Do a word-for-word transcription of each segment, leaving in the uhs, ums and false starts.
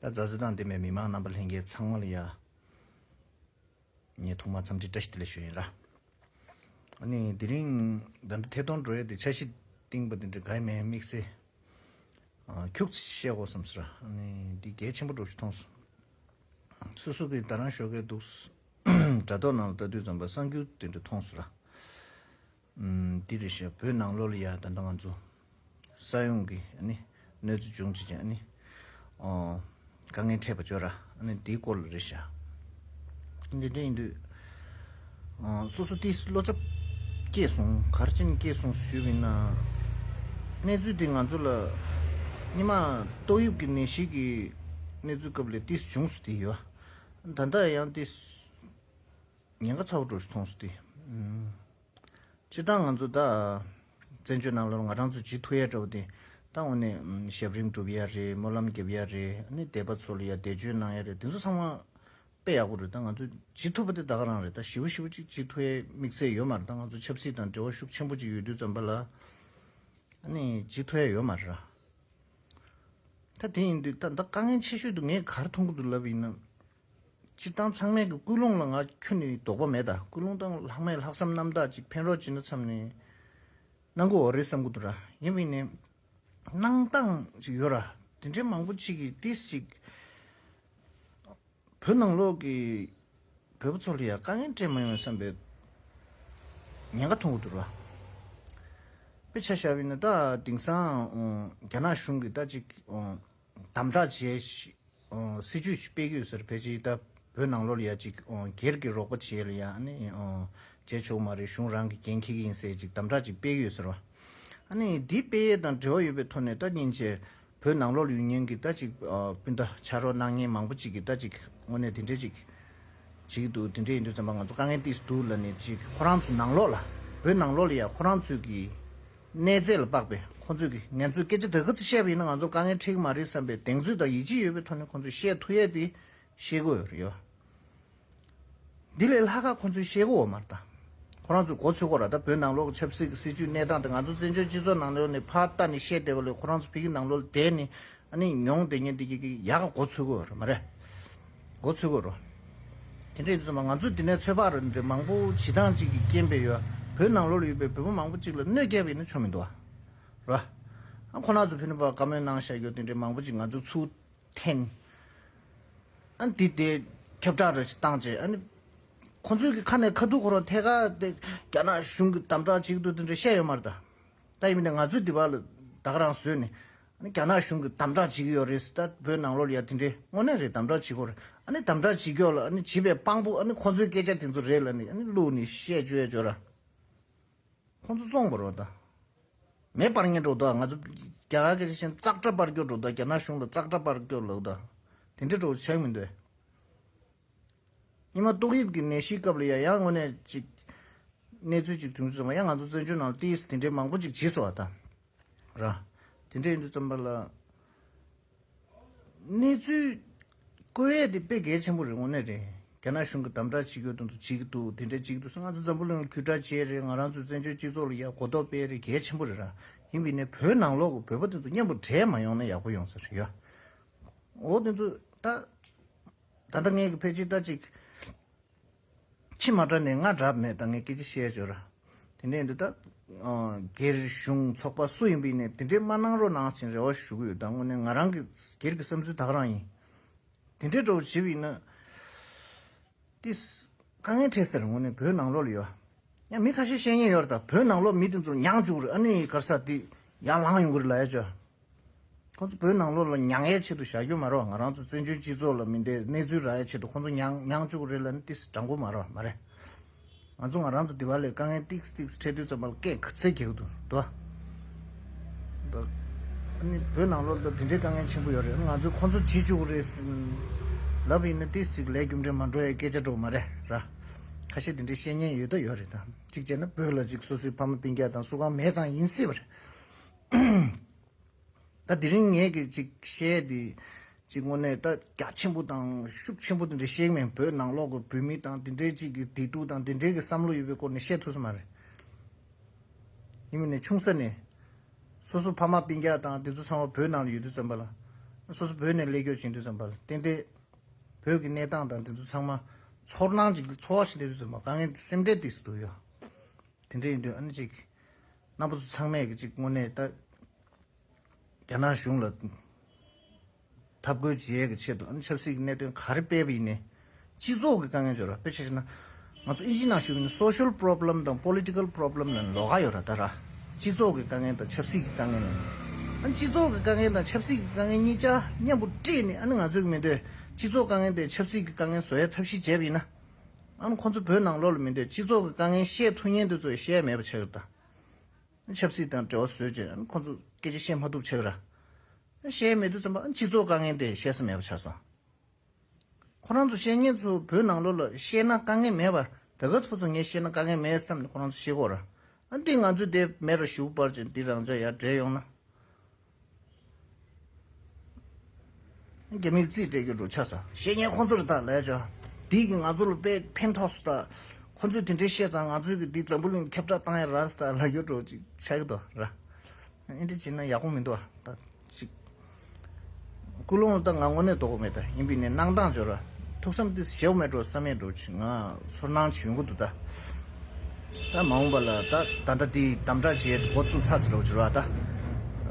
ད་མཛའ་བརྩེ་དང་ལྡན་པའི་མི་མང་རྣམ་པ་ལྷན་རྒྱས་ཚང་མ་ལ་ཡ། ངས་ཐོག་མར་འཚམས་འདྲི་བཀྲ་ཤིས་བདེ་ལེགས་ཞུ་ཡིན་ར། ཨ་ནི་དེ་རིང་ད་ལྟ་ཐད་གཏོང་འགྲོ་ཡས་དེ་འཆར་གཞི་བཏིང་པ་དེ་འདྲ་ག་ཡི་མེད། དམིགས་བསལ་ཨ་ཁྱུག་ཙམ་བཤད་དགོས་བསམ་སོང་ར། ཨ་ནི་འདི་གལ་ཆེན་པོ་འདྲ་ཞིག་མཐོང་སོང་། སོ་སོ་གིས་ད་རང་ཞོགས་ཀས་འདུག་དྲ་ཐོག་ནང་ལ་ལྟ་དུས་ཙམ་པ་གསར་འགྱུར་དེ་འདྲ་མཐོང་སོང་ར། ཨམ། འདི་རེད་ཤག་བོད་ནང་ལོགས་ལ་ཡ་ད་ལྟ་ང་ཚོ་ས་ཡོམ་གྱི་ཨ་ནི་གནོད་འཚེ་བྱུང་བྱས་ཅིང་ཨ་ནི་ཨོ་དཀའ་ངལ་འཕྲད་པ་ཅིག་ཡོད་ར། ཨ་ནི་འདིའི་སྐོར་ལ་རེད་ཤག་འདི་འདྲ་ཡིན་དུས་ཨོ་སོ་སོ་ཏོག་ཙམ་བློ་འཚབ་སྐྱེས་སོང་། ག་རེ་བྱས་ནས་སྐྱེས་སོང་ཞུས་པ་ཡིན་ན། གནས་ཚུལ་འདི་ང་ཚོ་ལ་སྔོན་མ་ཏོག་དབྱིབས་ཀྱི་ནད་གཞི་གི་གནས་ཚུལ་སྐབས་ལ་ཏོག་ཙམ་བྱུང་སོང་དེ་ཡོད། ད་ལྟ་ཡང་ཏོག་ཙམ་ཉེན་ཁ་ཚ་པོ་འདྲ་ཞིག་མཐོང་སོང་སྟེ། ཨུམ། སྤྱིར་བཏང་ང་ཚོ་ད་བཙན་བྱོལ་ནང་ལོགས་ང་རང་ཚོ་བྱེད་ཐུབ་ཡ་འདྲ་བོ་དེ་ད་དངོས་གནས་ཨུམ་ཞབས་རིམ་སྒྲུབ་ཡ་རེད། སྨོན་ལམ་རྒྱབ་ཡ་རེད། ཨ་ནི་དད་པ་ཚོ་ལ་ཡ་འདས་མཆོད་གནང་ཡ་རེད། དེ་ཚོ་ཚང་མ་དཔེ་ཡག་པོ་རེད། ད་ང་ཚོ་བྱེད་ཐུབ་པ་དེ་ད་ག་རང་རེད། ད་ཞེ་པོ་ཞེ་པོ་ཅིག་བྱེད་ཐུབ་ཡའི་དམིགས་བསལ་ཡོད་མ་རེད། ད་ང་ཚོ་ཆབ་སྲིད་དང་འབྲེལ་བ་ཤུགས་ཆེན་པོ་ཅིག་ཡོད་དུས་ཙམ་པ་ལ་ཨ་ནི་བྱེད་ཐུབ་ཡ་ཡོད་མ་རེད་ར། ད་དེ་ཡིན་དུས་ད་ད་དཀའ་ངལ་ཆེ་ཤོས་དུ་ངས་ག་རེ་མཐོང་གི་འདུག་ལབ་ཡིན་ན། སྤྱིར་བཏང་ཚང་མས་ཀྱི་ཀུན་སློང་ལ་ང་ཁྱོན་ནས་དོགས་པ་མེད། ད་ཀུན་སློང་དང་ལྷག་མའི་ལྷག་བསམ་རྣམ་དག་ཅིག་ཕན་རོགས་བྱེད་ན་བསམ་ནས་གནང་གི་ཡོད་རེད་བསམ་གི་འདུག་ར། ཡིན་པ་ཡིན་ནའི་གནང་སྟངས་ཅིག་ཡོད་ར། དེ་འདྲའི་མང་པོ་ཅིག་གིས་ཏོག་ཙམ་ཅིག་བོད་ནང་ལོགས་ཀྱི་བོད་པ་ཚོ་ལ་ཡ་དཀའ་ངལ་སྤྲད་མ་ཡོང་བསམ་པའི་ཉེན་ཁ་མཐོང་གི་འདུག་ར། དཔེ་ཆ་བཞག་པ་ཡིན་ན་ད་དེང་སང་ཨོ་རྒྱ་ནག་གཞུང་གིས་ད་ཅིག་ཨོ་དམ་དྲག་བྱས་ཤི་ཨོ་སྲིད་ཇུས་ཤིག་སྤེལ་གྱི་ཡོད་ཟེར། ཕལ་ཆེར་ད་བོད་ནང་ལོགས་ལ་ཡ་ཅིག་ཨོ་སྒེར་གྱི་རོགས་པ་བྱེད་ལ་ཡ་ཨ་ནི་ཨོ་བྱས་ཆོག་མ་རེད། གཞུང་རང་གིས་འགན་འཁྱེར་གྱི་ཡིན་ཟེར་ཅིག་དམ་དྲག་ཅིག་སྤེལ་གྱི་ཡོད་ཟེར་བ། ཨ་ནི་འདི་སྤེལ་ཡས་དང་འབྲེལ་བ་ཡོད་པའི་ཐོག་ནས་ད་ཉིན་བྱས་བོད་ནང་ལོགས་ལ་ཡོད་མཁན་གྱི་ད་ཅིག་ཨ་སྤུན་ཟླ་ཕྱག་རོགས་གནང་མཁན་མང་པོ་ཅིག་གིས་ད་ཅིག་དངོས་གནས་དེ་འདྲས་ཅིག་བྱེད་ཀྱི་འདུག་དེ་འདྲས་ཡིན་དུས་ཙམ་པ་ང་ཚོ་དཀའ་ངལ་ཏོག་ཙམ་འདུག་ལབ་ནས་ཅིག་ཁོ་རང་ཚོ་ནང་ལོགས་ལ་བོད་ནང་ལོགས་ལ་ཡ་ཁོ་རང་ཚོའི་གི་གནས་ཚད་ལ་དཔག་པའི་ཁོ་ཚོས་ཀྱི་ངན་ཚོས་སྐད་ཆ་དེ་ག་ཚོད་བཤད་པ་ཡིན་ན་ང་ཚོ་དཀའ་ངལ་འཕྲད་ཀྱི་མ་རེད་བསམ་པའི་གདེང་ཚོད་དང་ཡིད་ཆེས་ཡོད་པའི་ཐོག་ནས་ཁོ་ཚོས་བཤད་ཐུབ་ཡས་དེ་བཤད་དགོས་ཡོད་རེད་ཡོད། འདི་ལས་ལྷག་ག་ཁོ་ཚོས་བཤད་དགོས་ཡོད་མ་རེད་ད། ཁོ་རང་ཚོས་མགོ་ཚོས་དགོས་ར། ད་བོད་ནང་ལོགས་ཀྱི་ཆབ་སྲིད་ཀྱི་སྲིད་བྱུས་གནས་སྟངས་དེ་ང་ཚོ་བཙན་བྱོལ་སྤྱི་ཚོགས་ནང་ལོགས་ནས་ཕར་ལྟ་ནས་བཤད་བསྡད་པ་ལས་ཁོ་རང་ཚོ་ཕ་གི་ནང་ལོགས་ལ་བསྡད་ནས་ཨ་ནི་མྱོང་བསྡད་མཁན་དེ་གི་གི་ཡག་ག་མགོ་ཚོས་དགོས་ར་མ་རེད། མགོ་ཚོས་དགོས་ར། དེ་འདྲ་ཡིན་དུས་ཙམ་པ་ང་ཚོས་འདི་ནས་ཚོད་དཔག་ར་འདི་མང་པོ་བྱེད་སྟངས་ཅིག་གི་རྐྱེན་པས་ཡོད། བོད་ནང་ལོགས་ལ་ཡོད་པའི་བོད་པ་མང་པོ་ཅིག་ལ་གནོད་སྐྱེལ་བ་ཡིན་ན་ཆོ་མི་འདུག་བ། ར། ཨ་ཁོ་རང་ཚོ་ཕན་པ་བཀའ་མོལ་གནང་བཞག་ཡོད་དེ་འདྲའི་མང་པོ་ཅིག་ང་ཚོ་ཚུར་འཐེན། ཨ་ནི་དེ་དེ་ཁྱབ་བསྒྲགས་རེ་ཞིག་བཏང་རྗེས་ཨ་ནི་ཁོ་ཚོའི་གི་ཁ་ནས་ཁ་ཐུག་ཁོ་རང་ཐད་ཀར་དེ་རྒྱ་ནག་གཞུང་གི་དམ་དྲག་བྱེད་ཀྱི་འདུག་དེ་འདྲ་བཤད་ཡོད་མ་རེད་ད། ད་ཡིན་མིན་ན་ང་ཚོས་འདི་བར་ལ་ད་ག་རང་བཟོས་ནས་ཨ་ནི་རྒྱ་ནག་གཞུང་གི་དམ་དྲག་བྱེད་ཀྱི་ཡོད་རེད་ཟེར། ད་བོད་ནང་ལོགས་ལ་ཡ་དེ་འདྲའི་དངོས་གནས་རེད་དམ་དྲག་བྱེད་ཀྱི་ཡོད་རེད། ཨ་ནི་དམ་དྲག་བྱེད་ཀྱི་ཡོད་ལ་ཨ་ནི་བྱེད་པའི་དཔང་པོ་ཨ་ནི་ཁོ་ཚོའི་སྐད་ཆ་དེ་ཚོ་རེད་ལ་ནི་ཨ་ནི་བླུགས་ནས་བཤད་བཅུག་ཡ་བཅུག་ར། ཁོང་ཚོ་བཙོང་བ་རོ་ད། མེ་སྤར་ངེས་འགྲོ་ད། ང་ཚོ་རྒྱ་གར་སྐད་ཆ་བཤད་ན་ཙག་སྒྲ་སྤར་སྐྱོ་འགྲོ་ད། རྒྱ་ནག་གཞུང་ལ་ཙག་སྒྲ་སྤར་སྐྱོ་ལབ་ད། དེ་འདྲ་འགྲོ་ཆགས་མི་འདུག་ཉི་མ་ཏོག་དབྱིབས་ཀྱི་ནད་གཞིའི་སྐབས་ལ་ཡ་ཡང་དངོས་གནས་ཅིག་གནས་ཚུལ་ཅིག་བྱུང་ཙམ་ཡང་ང་ཚོ་བཙན་བྱོལ་ནང་ལ་ཏིས་དེ་འདྲའི་མང་པོ་ཅིག་བྱས་སོང་བ་ད། ར། དེ་འདྲ་ཡིན་དུས་ཙམ་པ་ལ། གནས་ཚུལ་བཀོད་ཡས་དེ་དཔེ་གལ་ཆེན་པོ་རེད་དངོས་གནས་རེད། རྒྱ་ནག་གཞུང་གི་དམ་དྲག་བྱེད་རྒྱུ་དེ་ཚོ་བྱེད་ཀྱི་འདུག་དེ་འདྲ་བྱེད་ཀྱི་འདུག་ང་ཚོ་འཛམ་བུ་གླིང་ལ་གུས་སྐྲག་བྱས་རེད། ང་རང་ཚོའི་བཙན་བྱོལ་སྤྱི་ཚོགས་ལ་ཡ་གོ་རྟོགས་སྤེལ་རེད་གལ་ཆེན་པོ་རེད་ར། ཡིན་པས་ནས་བོད་ནང་ལོགས་ཀྱི་བོད་པ་དེ་ཚོ་མཉམ་པོ་བསྡད་མ་ཡོང་ན་ཡག་པོ་ཡོང་ས་རེད་ཡ། འོ་དེ་ཚོ་ད། ད་ལྟ་ངས་ཀྱི་ཕལ་ཆེར་ད་ཅིག་ཕྱི་མ་དྲག་ནས་ང་དྲག་མེད་ད་ངས་སྐད་ཆ་བཤད་ཆོག་ར། དེ་འདྲ་ཡིན་དུས་ད། སྒེར་གཞུང་ཚོགས་པ་སུ་ཡིན་པ་ཡིན་ནས་དེ་འདྲའི་མ་གནང་རོགས་གནང་ཞེས་རེ་བ་ཞུ་གི་ཡོད། ད་དངོས་གནས་ང་རང་གི་སྒེར་གྱི་བསམ་ཚུལ་ད་ག་རང་ཡིན། དེ་འདྲའི་འགྲོ་བྱེད་པ་ཡིན་ན། ཏིས། དཀའ་ངལ་འཕྲད་ཟེར་དངོས་གནས་བོད་ནང་ལོགས་ལ་ཡོད། ཡང་མི་ཁ་ཤས་བཤད་མཁན་ཡོད་རེད་ད། བོད་ནང་ལོགས་མི་དེ་ཚོ་མྱངས་བཅུག་རེད། ཨ་ནི་གར་ས་དེ་ཡར་ལངས་ཡོང་གི་རེད་ལབ་ཡ་ཅོ། ཁོང་ཚོ་བོད་ནང་ལོགས་ལ་མྱང་ཡའི་ཆེད་དུ་བཞག་རྒྱུ་མ་རེད་བ། ང་རང་ཚོ་བཙན་བྱོལ་སྤྱི་ཚོགས་ལ་མི་འདྲའི་གནས་ཚུལ་རག་ཡའི་ཆེད་དུ་ཁོང་ཚོ་མྱང་མྱང་བཅུག་རེད་ལབ་ནི་ཏིས་དྲང་པོ་མ་རེད་བ། མ་རེད། ང་ཚོ་ང་རང་ཚོ་འདི་བ་ལས་དཀའ་ངལ་ཏིག་ཏིག་འཕྲད་དུས་ཙམ་པ་ལ་སྐད་ག་ཚད་རྒྱག་གི་འདུག་དོ། ད་ཨ་ནི་བོད་ནང་ལོགས་ལ་འདི་འདྲའི་དཀའ་ངལ་ཆེན་པོ་ཡོད་རེད། ང་ཚོས་ཁོང་ཚོ་བྱེད་བཅུག་རེད་ཟིན་ལབ་ཡིན་ན་ཏིས་ཅིག་ལས་རྒྱུ་འབྲས་མ་འགྲོ་ཡའི་སྐད་ཆ་འགྲོ་མ་རེད་ར། ཁ་ཤས་འདི་འདྲའི་བཤད་མཁན་ཡོད་ད་ཡོད་རེད་ད། གཅིག་བྱས་ན་བོད་ལ་ཅིག་སོ་སོའི་ཕ་མ་སྤུན་ཀྱག་དང་སུ་གང་མེད་ཙང་ཡིན་སྲིད་པ་རེད། ད་དེ་རིང་ངས་ཀྱི་ཅིག་བཤད་དེ་ཅིག་དངོས་གནས་ད་རྒྱ་ཆེན་པོ་དང་ཤུགས་ཆེན་པོ་དེ་འདྲ་བཤད་མེད། བོད་ནང་ལོགས་ཀྱི་བོད་མི་དང་དེ་འདྲའི་ཅིག་གི་བདེ་སྡུག་དང་དེ་འདྲའི་གི་བསམ་བློ་ཡོད་པའི་སྐོར་ནས་བཤད་ཐུབ་ས་མ་རེད། ཡིན་མིན་ནས་ཆུང་ས་ནས་སོ་སོ་ཕ་མ་སྤུན་ཀྱག་དང་དེ་ཚོ་ཚང་མ་བོད་ནང་ལ་ཡོད་དུས་ཙམ་པ་ལ་ སོ་སོ་བོད་ནས་སླེབས་སྐྱོར་བྱེད་དུས་ཙམ་པ་ལ་ཏན་ཏན་བོད་ཀྱི་གནས་སྟངས་དང་དེ་ཚོ་ཚང་མ་ཚོར་སྣང་ཅིག་ཚོར་བ་ཞིག་སླེབས་དུས་ཙམ་པ་དཀའ་ངལ་སེམས་ཁྲལ་ཏོག་ཙམ་འདུག་ཡོད། དེ་འདྲ་ཡིན་དུས་ཨ་ནི་ཅིག་རྣམ་པ་ཚོ་ཚང་མས་ཀྱི་ཅིག་དངོས་གནས་ད་རྒྱ་ནག་གཞུང་ལ་འཐབ་རྒོལ་བྱེད་ཡས་ཀྱི་ཆེད་དུ་ཨ་ནི་ཆབ་སྲིད་ཀྱི་གནད་དོན་ག་རེ་སྤེལ་བ་ཡིན་ནའི་སྤྱི་ཚོགས་ཀྱི་དཀའ་ངལ་ཅིག་ཡོད་ར། དཔེ་ཆ་བཞག་ན་ང་ཚོ་ཨིན་ཇི་ནང་ཞུ་བ་ཡིན་ན་social problem་དང་political problem་ལ་ལོགས་ཀ་ཡོད་ར། ད་ར་སྤྱི་ཚོགས་ཀྱི་དཀའ་ངལ་དང་ཆབ་སྲིད་ཀྱི་དཀའ་ངལ་ལ་ཨ་ནི་སྤྱི་ཚོགས་ཀྱི་དཀའ་ངལ་དང་ཆབ་སྲིད་ཀྱི་དཀའ་ངལ་གཉིས་ཆ་མཉམ་པོ་སྤྲད་ནས་ཨ་ནི་ང་ཚོས་མི་འདོད་སྤྱི་ཚོགས་དཀའ་ངལ་དེ་ཆབ་སྲིད་ཀྱི་དཀའ་ངལ་བཟོ་ཡས་ཐབས་ཤེས་བྱས་པ་ཡིན་ན། ཨ་ནི་ཁོང་ཚོ་བོད་ནང་ལོགས་ལ་མི་འདོད་སྤྱི་ཚོགས་ཀྱི་དཀའ་ངལ་བཤད་ཐུབ་མཁན་དེ་ཚོས་བཤད་མེད་པ་ཆགས་ཀྱི་རེད་ད། ཆབ་སྲིད་དང་འབྲེལ་བ་བཟོས་རྗེས་ཨ་ནི་ཁོང་ཚོ་སྐད་ཆ་བཤད་མ་ཐུབ་ཆགས་ཀྱི་ར། བཤད་མེད་དུས་ཙམ་པ་ཨ་ནི་སྤྱི་ཚོགས་དཀའ་ངལ་དེ་བཤད་ས་མེད་པ་ཆགས་སོང་། ཁོ་རང་ཚོ་བཤད་མཁན་ཚོ་བོད་ནང་ལོགས་ལ་བཤད་ན་དཀའ་ངལ་མེད་པ་ད་ག་ཚོད་ཚོད་ངས་བཤད་ན་དཀའ་ངལ་མེད་བསམ་ནས་ཁོ་རང་ཚོ་བཤད་ཀྱི་ཡོད་ར། ཨ་ནི་དེ་ང་ཚོས་དེ་མེད་ར་ཞུ་བར་བྱས་འདི་རང་ཅག་ཡར་འདྲེས་ཡོང་ན། རྒྱ་མིར་རྩིས་སྤྲད་རྒྱུ་འགྲོ་ཆགས་སོང་། བཤད་མཁན་ཁོང་ཚོ་རེད་ད་ལབ་ཡ་ཅོ། དེ་གིས་ང་ཚོ་ལ་དཔེ་ཕན་ཐོགས་སོང་ད། ཁོང་ཚོས་དེ་འདྲའི་བཤད་ཙང་ང་ཚོས་གི་དེ་འཛམ་བུ་གླིང་ཁྱབ་བསྒྲགས་བཏང་ཡ་རག་སོང་ད་ལབ་རྒྱུ་འགྲོ་ཅིག་ཆགས་ཀྱི་འདུག་ར། ཨེ་འདྲ་བྱས་ན་ཡག་པོ་མི་འདུག་ཨ་ད་ཅིག་ཀུན་སློང་ལ་ད་ང་དངོས་གནས་དོ་གོ་མེད་ད་ཡིན་པས་ནས་གནང་སྟངས་ཅོ་ར། ཐུགས་བསམ་དེ་ཞེ་པོ་མེད་འགྲོ་བསམ་ཡས་འགྲོ་ཅིག་ང་ཚོར་སྣང་ཅིག་ཡོང་གི་འདུག་ད། ད་མ་འོངས་པ་ལ་ད་ད་ལྟ་དེ་དམ་དྲག་བྱེད་འགོ་བཙུགས་ཚར་ཚར་རོ་ཅོ་ར་ད།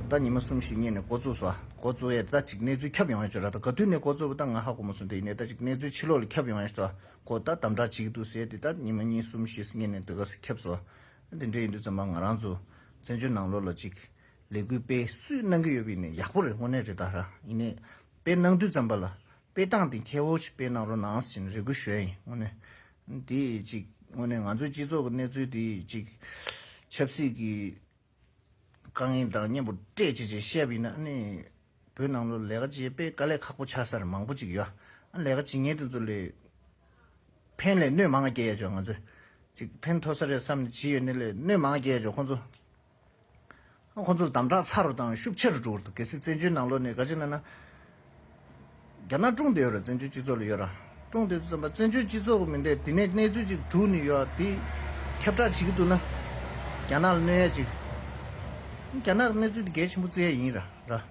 ད་ཉི་མ་གསུམ་བཞི་སྔོན་ནས་འགོ་བཙུགས་སོང་། འགོ་བཙུགས་ཡས་ད་ཅིག་གནས་ཚུལ་ཁྱབ་ཡོང་ཡས་ཅོ་ར། ད་ག་དུས་ནས་འགོ་བཙུགས་པ་ད་ང་ཧ་གོ་མ་སོང་། དེ་ཡིན་ནས་ད་ཅིག་གནས་ཚུལ་ཕྱི་ལོགས་ལ་ཁྱབ་ཡོང་ཡས་ཅོ། ཁོ་ད་དམ་དྲག་བྱེད་ཀྱི་འདུག་ཟེར་དེ་ད་ཉི་མ་གཉིས་གསུམ་བཞི་སྔོན་ནས་དེ་ག་ཁྱབ་སོང་། དེ་འདྲ་ཡིན་དུས་ཙམ་པ་ང་རང་ཚོ་བཙན་བྱོལ་ནང་ལོགས་ལ་ཅིག་ལས་འགུལ་སྤེལ་སུས་གནང་གི་ཡོད་པ་ཡིན་ནས་ཡག་པོ་རེད། དངོས་གནས་རེད་ད་ར། ཡིན་ནས་སྤེལ་གནང་དུས་ཙམ་པ་ལ་སྤེལ་སྟངས་དེ་མཁས་པོ་ཞིག་སྤེལ་གནང་རོགས་གནང་ཟེར་ནས་རེ་སྐུལ་ཞུ་ཡ་ཡིན། དངོས་གནས་དེ་ཅིག་དངོས་གནས་ང་ཚོའི་སྤྱི་ཚོགས་ཀྱི་གནས་ཚུལ་དེ་ཅིག་ཆབ་སྲིད་ཀྱི་དཀའ་ངལ་དང་མཉམ་པོ་སྤྲད་བྱས་བྱས་བཤད་པ་ཡིན་ན་ཨ་ནི་བོད་ནང་ལོགས་ལས་ཀ་བྱེད་དཔེ་དཀའ་ལས་ཁག་པོ་ཆགས་ས་རེད། མང་པོ་ཅིག་ཡོད། ཨ་ལས་ཀ་བྱེད་མཁན་དེ་ཚོ་ལས་ཕན་ལས་གནོད་མང་བ་སྐྱེལ་ཡ་ཅོ། ང་ཚོས་ཅིག་ཕན་ཐོགས་ས་རེད་བསམ་ནས་བྱེད་ཡོད་ནི་ལས་གནོད་མང་བ་སྐྱེལ་ཡ་ཅོ་ཁོང་ཚོ། ཁོང་ཚོར་དམ་དྲག་ཚ་རུ་དང་ཤུགས་ཆེ་རུ་འགྲོ་གི་འདུག་གལ་སྲིད་བཙན་བྱོལ་ནང་ལོགས་ནས་ག་ཅི་ལབ་ན། རྒྱ་ནག་ཀྲུང་དེ་ཡོད་ར། བཙན་བྱོལ་སྤྱི་ཚོགས་ལ་ཡོད་ར། ཀྲུང་དེ་ཚོ་ཙམ་པ་བཙན་བྱོལ་སྤྱི་ཚོགས་ཀྱི་མི་འདྲ་དེ་ནས་གནས་ཚུལ་ཅིག་གྲུབ་ནས་ཡོད་དེ་ཁྱབ་བསྒྲགས་བྱེད་ཀྱི་འདུག་ན། རྒྱ་ནག་ལ་གནོད་ཡ་ཅིག་རྒྱ་ནག་གི་གནས་ཚུལ་དེ་གལ་ཆེན་པོ་བརྩི་ཡ་ཡིན་ར་ར།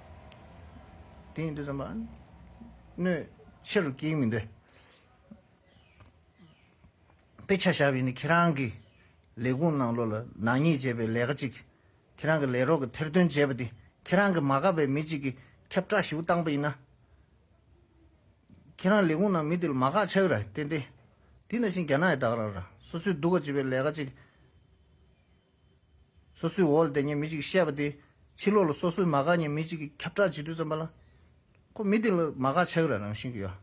དེ་ཡིན་དུས་ཙམ་པ་གནོད་ཆེ་རུ་སྐྱེལ་གྱི་མི་འདུག་དཔེ་ཆ་བཞག་པ་ཡིན་ན་ཁྱེད་རང་གི་ལས་ཁུངས་ནང་ལོགས་ལ་ནག་ཉེས་བྱས་པའི་ལས་ཀ་ཅིག་ཁྱེད་རང་གི་ལས་རོགས་ཀྱིས་ཐེར་འདོན་བྱས་པ་དེ་ཁྱེད་རང་གི་མ་དགའ་བའི་མི་གཅིག་གིས་ཁྱབ་བསྒྲགས་ཞིག་བཏང་པ་ཡིན་ན། ཁྱེད་རང་ལས་ཁུངས་ནང་མི་དེ་ལ་མ་དགའ་ཆགས་ཀྱི་རེད་ཏན་ཏན། དེ་ནང་བཞིན་རྒྱ་ནག་ཡི་ད་ག་རང་རེད། སོ་སོའི་སྡུག་ག་བྱེད་པའི་ལས་ཀ་ཅིག་སོ་སོའི་འོག་ལ་བསྡད་མཁན་མི་གཅིག་གིས་བཤད་པ་དེ་ཕྱི་ལོགས་ལ་སོ་སོའི་མ་དགའ་མཁན་མི་གཅིག་གིས་ཁྱབ་བསྒྲགས་བྱེད་དུས་ཙམ་པ་ལ། ཁོ་མི་དེ་ལ་མ་དགའ་ཆགས་ཀྱི་རེད་རང་བཞིན་གྱིས་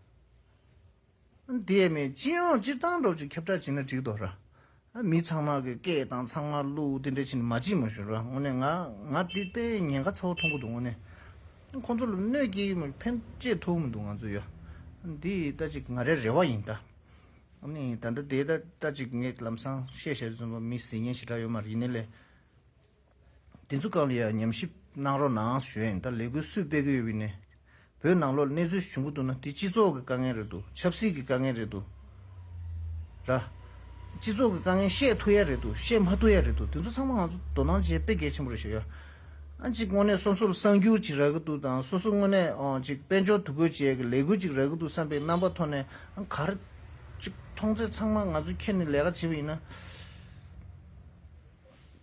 ཡོད། དེ་ཡས་མེད་སྤྱི་ཡོངས་སྤྱིར་བཏང་འདྲ་བོ་ཅིག་ཁྱབ་བསྒྲགས་བྱས་ན་འགྲིག་འདུག་ར། མི་ཚང་མ་གི་སྐད་དང་ཚང་མ་བླུག་དེ་འདྲ་བྱས་ནས་མ་བྱེད་མ་ཞུ་ར། དངོས་གནས་ང་ང་འདི་དཔེ་ཉེན་ཁ་ཚ་བོ་མཐོང་གི་འདུག་དངོས་གནས། ཁོང་ཚོ་ལ་གནོད་སྐྱེལ་གྱི་མ་ཕན་ཅེས་ཐུབ་མི་འདུག་ང་ཚོ་ཡོད། འདི་ད་ཅིག་ང་རའི་རེ་བ་ཡིན་ད། ཨ་ནི་ད་ལྟ་དེ་ད་ད་ཅིག་ངས་ལམ་སང་བཤད་བཤད་ཙམ་པ་མི་ཟིན་མཁན་ཞེ་དྲག་ཡོད་མ་རེད། ཡིན་ནའི་ལས། དེ་ཚོ་སྒང་ལ་ཡང་ཉམས་ཞིབ་གནང་རོགས་གནང་ཞུ་ཡ་ཡིན། ད་ལས་འགུལ་སུས་སྤེལ་གི་ཡོད་པ་ཡིན་ནའི། བོད་ནང་ལོགས་ལ་གནས་ཚུལ་ཞིག་བྱུང་གི་འདུག་ན་དེ་སྤྱི་ཚོགས་ཀྱི་དཀའ་ངལ་རེད་འདུག་ཆབ་སྲིད་ཀྱི་དཀའ་ངལ་རེད་འདུག་ར། སྤྱི་ཚོགས་ཀྱི་དཀའ་ངལ་བཤད་ཐུབ་ཡ་རེད་འདུག་བཤད་མ་ཐུབ་ཡ་རེད་འདུག་དེ་ཚོ་ཚང་མ་ང་ཚོ་དོ་སྣང་བྱེད་དཔེ་གལ་ཆེན་པོ་རེད་ཤག་ཡ། ཨ་ཅིག་དངོས་གནས་སོ་སོ་ལ་གསར་འགྱུར་ཅིག་རག་གི་འདུག་དང་སོ་སོ་དངོས་གནས་ཨང་ཅིག་དཔལ་འབྱོར་འདུ་འགོད་བྱེད་ཀྱི་ལས་འགུལ་ཅིག་རག་གི་འདུག་བསམ་པའི་རྣམ་པ་ཐོག་ནས་ཨང་ག་རེ་ཅིག་མཐོང་ཚད་ཚང་མ་ང་ཚོ་ཁྱེར་ནས་ལས་ཀ་བྱེད་པ་ཡིན་ན།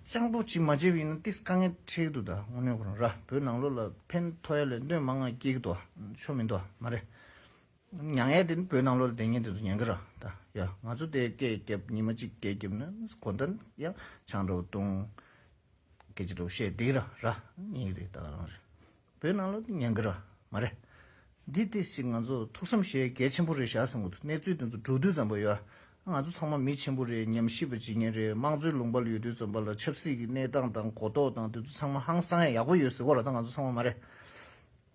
སྤྱང་པོ་ཅིག་མ་བྱས་པ་ཡིན་ན་ཏིས་དཀའ་ངལ་འཕྲད་ཀྱི་འདུག་ད་དངོས་གནས་ཁོ་རང་ར་བོད་ནང་ལོགས་ལ་ཕན་ཐོགས་ཡ་ལས་གནོད་མང་ང་སྐྱེལ་གྱི་འདུག་ཆོ་མི་འདུག་མ་རེད། མྱང་ཡས་དེ་ནི་བོད་ནང་ལོགས་ལ་བསྡད་མཁན་དེ་ཚོ་མྱང་གི་ར་ད་ཡ་ང་ཚོ་དེ་སྐད་རྒྱབ་ཉི་མ་གཅིག་སྐད་རྒྱབ་ན་གོ་ད་ཡང་ཆང་འདྲ་བོ་བཏུང་སྐད་ཆ་འདྲ་བོ་བཤད་བསྡད་ར་ར་ཉན་གི་རེད་ད་ག་རང་རེད། བོད་ནང་ལོགས་དེ་ཉན་གི་ར་མ་རེད། འདི་ཏིས་ཞིག་ང་ཚོ་ཐུགས་བསམ་བཞེས་གལ་ཆེན་པོ་རེད་ཤག་བསམ་གི་འདུག་གནས་ཚུལ་དེ་ཚོ་འགྲོ་དུས་ཙམ་པ་ཡོད། ང་ཚོ་ཚང་མ་མི་ཆེན་པོ་རེད། ཉམས་ཞིབ་པ་བྱེད་མཁན་རེད། དམངས་གཙོའི་ལུང་པ་ལ་ཡོད་དུས་ཙམ་པ་ལ་ཆབ་སྲིད་ཀྱི་གནས་སྟངས་དང་གོ་རྟོགས་དང་དེ་ཚོ་ཚང་མ་ཧང་སང་ཡ་ཡག་པོ་ཡོད་ཟེར་གོ་ར་ད་ང་ཚོ་ཚང་མ་མ་རེད།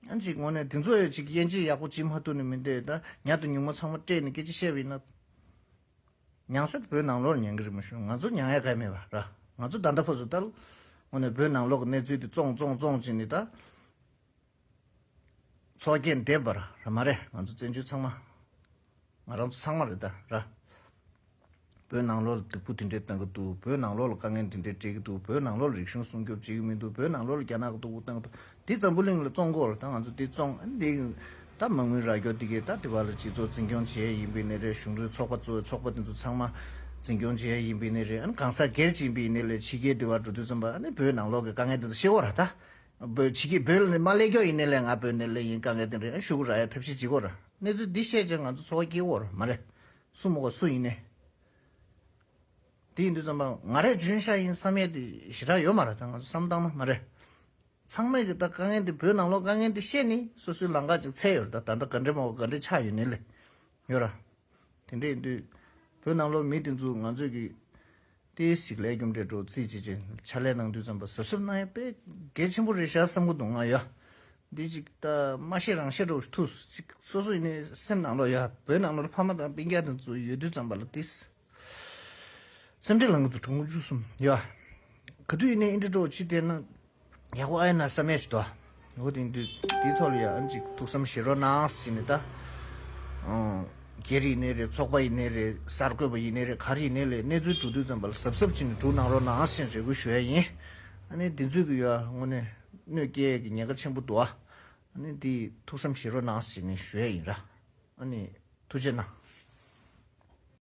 ཨ་ཅིག་དངོས་གནས་དེ་ཚོ་ཡ་ཅིག་དབྱེ་འབྱེད་ཡག་པོ་བྱེད་མ་ཐུབ་ནི་མི་འདུག་ད་ཉག་དང་ཉུང་མ་ཚང་མ་སྤྲད་ནས་སྐད་ཆ་བཤད་པ་ཡིན་ན། མྱང་ས་དེ་བོད་ནང་ལོགས་ཉན་གི་རེད་མ་གཞི་ང་ཚོ་མྱང་ཡ་ག་མེད་པ་ར། ང་ཚོ་ད་ལྟ་ཕོ་ཚོ་ད་དངོས་གནས་བོད་ནང་ལོགས་ཀྱི་གནས་ཚུལ་དེ་བཙོང་བཙོང་བཙོང་བྱས་ནས་ད། ཚོགས་རྒྱན་འདེབས་པར་ར་མ་རེད། ང་ཚོ་བཙན་བྱོལ་ཚང་མ། ང་རང་ཚོ་ཚང་མ་རེད་ད་ར། བོད་ནང་ལོགས་ལ་སྡུག་པོ་དེ་འདྲས་བཏང་གི་འདུག་བོད་ནང་ལོགས་ལ་དཀའ་ངལ་དེ་འདྲས་འཕྲད་ཀྱི་འདུག་བོད་ནང་ལོགས་ལ་རིག་གཞུང་སྲུང་སྐྱོབ་བྱེད་ཀྱི་མི་འདུག་བོད་ནང་ལོགས་ལ་རྒྱ་ནག་གི་སྡུག་པོ་བཏང་གི་འདུག་དེ་འཛམ་བུ་གླིང་ལ་བཙོང་གི་ཡོད་རེད། ད་ང་ཚོ་དེ་བཙོང་། ཨ་ནི་དེ་ད་མ་དངུལ་རག་རྒྱུ་དེ་གས་ད་དེ་བ་ལ་སྤྱི་ཚོགས་འཛིན་སྐྱོང་བྱེད་ཡ་ཡིན་པའི་ནི་རེད། གཞུང་འབྲེལ་ཚོགས་པ་གཙོ་བོའི་ཚོགས་པ་དེ་ཚོ་ཚང་མ་འཛིན་སྐྱོང་བྱེད་ཡ་ཡིན་པའི་ནི་རེད། ཨ་ནི་གང་ཟག་སྒེར་གྱི་ཡིན་པའི་ནི་ལས་ཕྱི་རྒྱལ་དེ་བ་འགྲོ་དུས་ཙམ་པ་ཨ་ནི་བོད་ནང་ལོགས་ཀྱི་དཀའ་ངལ་དེ་ཚོ་ཤེས་འོ་ར། ད་བོད་ཕྱི་རྒྱལ་བོད་ལ་ནི་མ་སླེབས་རྒྱུ་ཡིན་ནི་ལས་ང་བོད་ནས་སླེབས་ཡིན། དཀའ་ངལ་དེ་འདྲ་ཨ་ཤུ་གུ་རག་ཡ་ཐབས་ཤེས་བྱེད་དགོས་ར། གནས་ཚུལ་འདི་བཤད་ཅེས་ང་ཚོ་ཚོར་བ་སྐྱེ་འོ་ར་མ་རེད། སུ་མོ་ག་སུ་ཡིན་ནས། དེ་ཡིན་དུས་ཙམ་པ་ང་རས་རྒྱུན་བཤད་ཡིན་བསམ་ཡས་དེ་ཞེ་དྲག་ཡོད་མ་རེད། ད་ང་ཚོ་བསམ་བཏང་ན་མ་རེད། ཚང་མས་ཀྱི་ད་དཀའ་ངལ་འདི་བོད་ནང་ལོགས་དཀའ་ངལ་འདི་བཤད་ནི་སོ་སོའི་ལམ་ཁ་ཅིག་འཚོལ་ཡོད་རེད། ད་ད་ལྟ་ག་འདྲེ་མ་བ་ག་འདྲེ་ཆགས་ཡོད་ནི་ལས་ཡོད་ར། དེ་འདྲ་ཡིན་དུས་བོད་ནང་ལོགས་མི་དེ་ཚོ་ང་ཚོས་ཀྱི་ཏེ་ཞིག་ལས་རྒྱུ་འབྲས་འགྲོ་རྩིས་བྱེད་ཅིང་ཕྱག་ལས་གནང་དུས་ཙམ་པ་གཟབ་གཟབ་གནང་ཡ་དཔེ་གལ་ཆེན་པོ་རེད་ཤག་བསམ་གི་འདུག་ང་ཡ། འདི་ཅིག་ད་མ་ཤེས་རང་ཤེས་འགྲོ་ཐུག་ཅིག་སོ་སོ་ཡིན་ནའི་སེམས་ནང་ལོགས་ཡ་བོད་ནང་ལོགས་ཕ་མ་དང་སྤུན་ཀྱག་དེ་ཚོ་ཡོད་དུས་ཙམ་པ་ལ་ཏིས། སེམས་ཁྲལ་ལངས་ཀྱི་འདུག་གྲོང་ཁོ་བཅུ་གསུམ་ཡ། ག་དུས་ཡིན་ནའི་ཨིན་དྲི་ཀྲོ་ཅི་བལྟས་ན་ཡག་པོ་ཨ་ཡིན་ན་བསམ་ཡས་ཅིག་འདུག་འོ་དེ་དུས་དེའི་ཐོག་ལ་ཡ་ཨ་ཅིག་ཐུགས་བསམ་བཞེས་རོགས་གནང་ཟེར་ནས་ད། ཨང་། སྒེར་ཡིན་ནའི་རེད། ཚོགས་པ་ཡིན་ནའི་རེད། གསར་འགོད་པ་ཡིན་ནའི་རེད། ག་རེ་ཡིན་ནའི་ལས་གནས་ཚུལ་སྒྲུག་དུས་ཙམ་པ་ལ་གཟབ་གཟབ་བྱས་ནས་སྒྲུག་གནང་རོགས་གནང་ཟེར་རེ་སྐུལ་ཞུ་ཡ་ཡིན། ཨ་ནི་དེ་ཚོས་ཀྱི་ཡ་དངོས་གནས་གནོད་སྐྱེལ་གྱི་ཉེན་ཁ་ཆེན་པོ་འདུག་ཨ་ནི་དེ་ཐུགས་བསམ་བཞེས་རོགས་གནང་ཟེར་ནས་ཞུ་ཡ་ཡིན་ར། ཨ་ནི་ཐུགས་རྗེ་གནང་།